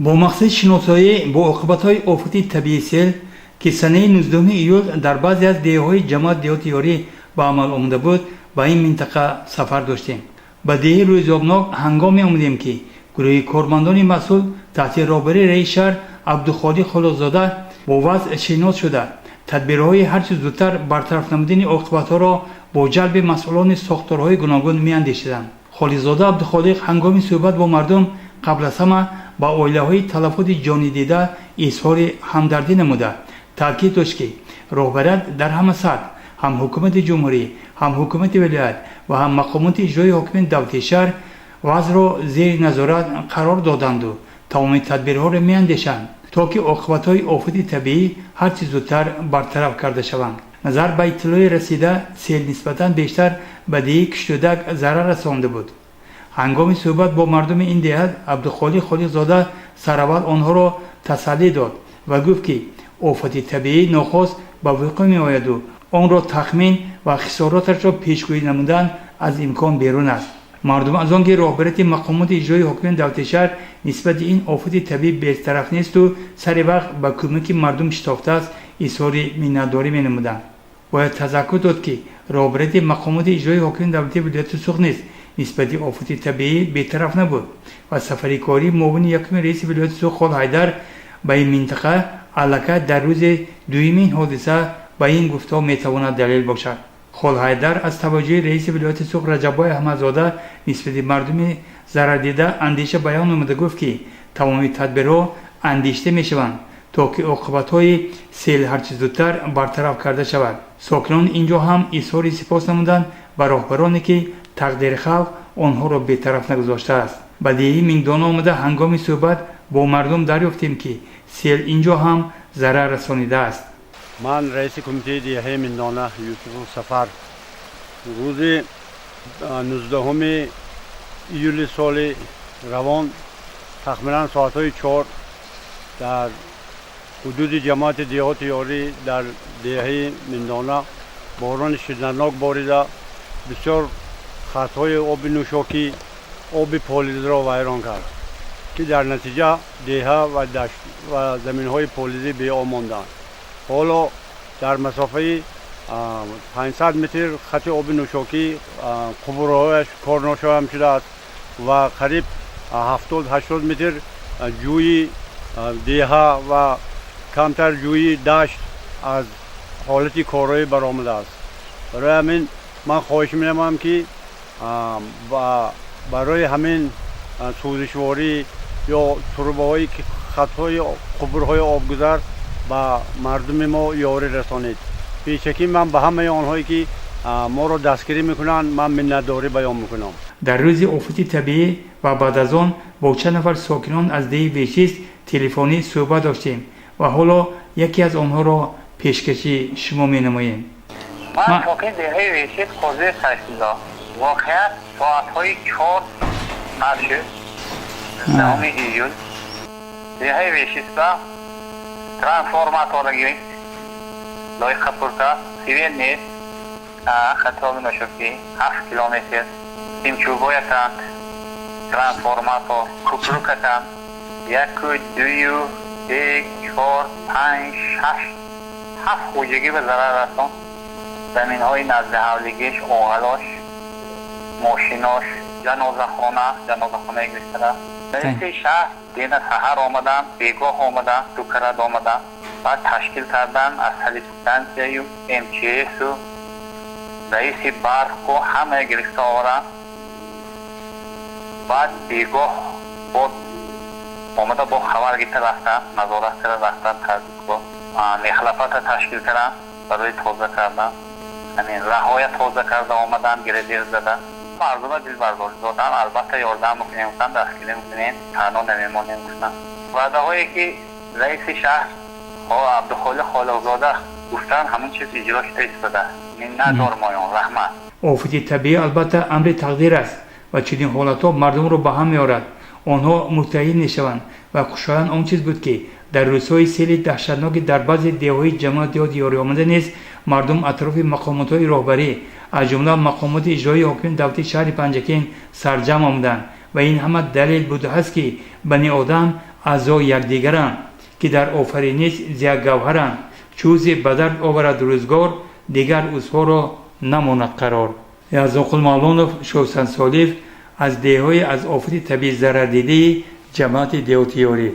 Бо мақсади шиносоӣ бо оқибатҳои офати табиии сел, ки санаи 19 июл дар баъзе аз деҳаҳои ҷамоат Деҳоти Ёрӣ ба амал омада буд, ба ин минтақа сафар доштем. Ба деҳаи Рӯзиобнок ҳангоме омадем, ки гурӯҳи кормандони масъул таҳти роҳбарии раиси шаҳр Абдухолиқ Холиқзода бо вазъ шинос шуда, тадбирҳои ҳарчи зудтар бартараф намудани оқибатҳоро бо ҷалби масъулони сохторҳои гуногун меандешиданд. Холиқзода Абдухолиқ ҳангоми суҳбат бо мардум қабл аз ҳама ба оилаҳои талафоти ҷонидида изҳори ҳамдардӣ намуда, таъкид дошт, ки роҳбарият дар ҳама сатҳ, ҳам ҳукумати ҷумҳурӣ, ҳам ҳукумати вилоят ва ҳам мақомоти иҷроии ҳокимияти давлатии шаҳр вазъро зери назорат қарор доданду тамоми тадбирҳоро меандешанд, то ки оқибатҳои офати табиӣ ҳарчи зудтар бартараф карда шаванд. Назар ба иттилои расида, сел нисбатан бештар ба деҳаи Киштӯдак зарар расонда буд. Ҳангоми суҳбат бо мардуми ин деҳа Абдухолиқ Холиқзода сараввал онҳоро тасаллӣ дод ва гуфт, ки офати табиӣ нохост ба вуқӯъ меояду онро тахмин ва хисороташро пешгӯӣ намудан аз имкон берун аст. Мардум аз он ки роҳбарияти мақомоти иҷроии ҳокимияти давлати шаҳр нисбати ин офати табиӣ бетараф несту сари вақт ба кӯмаки мардум шитофтааст, изҳори миннатдорӣ менамуданд. Бояд тазаккур дод, ки роҳбарияти мақомоти иҷроии ҳокимияти давлатии вилояти Суғд низ нисбати офати табиӣ бетараф набуд ва сафари кории муовини якуми раиси вилояти Суғд Холҳайдар ба ин минтақа аллакай дар рӯзи дуюми ин ҳодиса ба ин гуфтаҳо метавонад далел бошад. Холҳайдар аз таваҷҷӯҳи раиси вилояти Суғд Раҷаббой Аҳмадзода нисбати мардуми зарардида андеша баён намуда, гуфт, ки тамоми тадбирҳо андешида мешаванд, то ки оқибатҳои сел ҳарчи зудтар бартараф карда шавад. Сокинон ин ҷо ҳам изҳори сипос намуданд ба роҳбароне, ки тақдири халқ онҳоро бетараф нагузоштааст. Ба деҳаи Миндона омада, ҳангоми суҳбат бо мардум дарёфтем, ки сел ин ҷо ҳам зарар расонидааст. Ман раиси кумитаи деҳаи Миндона Юсуфов Сафар. Рӯзи 19 июли соли равон, тахминан соатҳои 4, дар ҳудуди ҷамоати Деҳоти Ёрӣ, дар деҳаи Миндона борони шиддатнок борида, бисёр хатҳои оби нӯшокӣ, оби полизиро вайрон кард, ки дар натиҷа деҳа ва дашт ва заминҳои полизӣ беоб монданд. Ҳоло дар масофаи 500 метр хати оби нӯшокӣ қубурҳояш корношоям шудааст ва қариб 70-80 метр ҷӯи деҳа ва камтар ҷӯи дашт аз ҳолати короӣ баромадааст. Барои ҳамин ман хоҳиш менамоям, ки барои ҳамин сӯзишворӣ ё трубаҳои хатҳои қубурҳои обгузар ба мардуми мо ёрӣ расонед. Пешакӣ ман ба ҳамаи онҳое, ки моро дастгирӣ мекунанд, ман миннатдорӣ баён мекунам. Дар рӯзи офати табиӣ ва баъд аз он бо чанд нафар сокинон аз деҳи Вешист телефонӣ суҳбат доштем ва ҳоло яке аз онҳоро пешкаши шумо менамоем. Ман сокини деҳаи Вешист Қозии Сайфулло. Воқеа соатҳои 4 нашуд, 10 июл, деҳаи Вешиста трансформатора гирифт, лоиқа пурта свет нест. Хати оби нӯшокӣ 7 километр симчӯбоятанд, трансформатор купрукатанд, яку, дую, се, чор, панҷ, шаш, ҳафт хоҷагӣ ба зарар расон. Заминҳои назди ҳавлигиш, оғалош, мошинош, ҷанозахона, ҷанозахонаи гирифтара. Раиси шаҳр дина саҳар омадан, бегоҳ омадан, ду карат омадан. Баъд ташкил кардан аз санэпидстансияю МЧСу раиси барқу ҳамая гирифта оваранд. Баъд бегоҳ боз омада, бо хабар гирифта рафтан, назорат карда рафтан, таздиқбо мехлапата ташкил кардан барои тоза кардан, ҳамин раҳоя тоза карда омадан, грейдер зада. Мардума дилбардорӣ додан, албатта ёрдам мекунем гуфтан, дастгирӣ мекунем, танҳо намемонем гуфтан. Ваъдаҳое, ки раиси шаҳр Абдухолиқ Холиқзода гуфтан, ҳамон чиз иҷро шуда истода. Миннатдор моён, раҳмат. Офати табиӣ албатта амри тақдир аст ва чунин ҳолатҳо мардумро ба ҳам меорад, онҳо муттаҳид мешаванд ва хушоянд он чиз буд, ки дар рӯзҳои сели даҳшатноки дар баъзе деҳҳои ҷамоат Деҳоти Ёрӣ омада низ мардум атрофи мақомотҳои роҳбарӣ, аз ҷумла мақомоти иҷроии ҳокимияти давлатии шаҳри Панҷакент сарҷамъ омаданд ва ин ҳама далел будааст, ки бани одам Аъзои якдигаранд, ки дар офариниш зи як гавҳаранд. Чу узве ба дард оварад рӯзгор, дигар узвҳоро намонад қарор. Язоқул Мавлонов, Шоҳсан Солиев аз деҳҳои аз офати табиӣ зарардидаи ҷамоати деҳоти Ёрӣ.